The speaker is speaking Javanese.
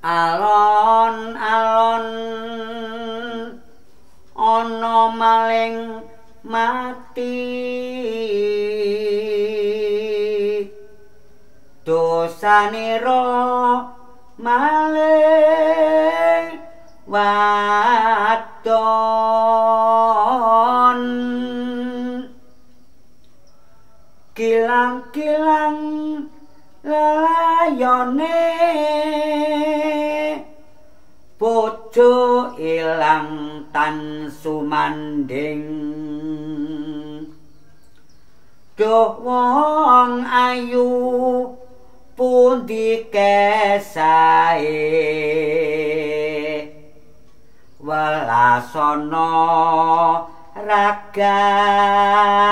Alon-alon ana maling mati, dosanira maling wadon. Kilang-kilang lelayone bojo ilang tan sumanding. Duh wong ayu pundi kesae, welasana ragat.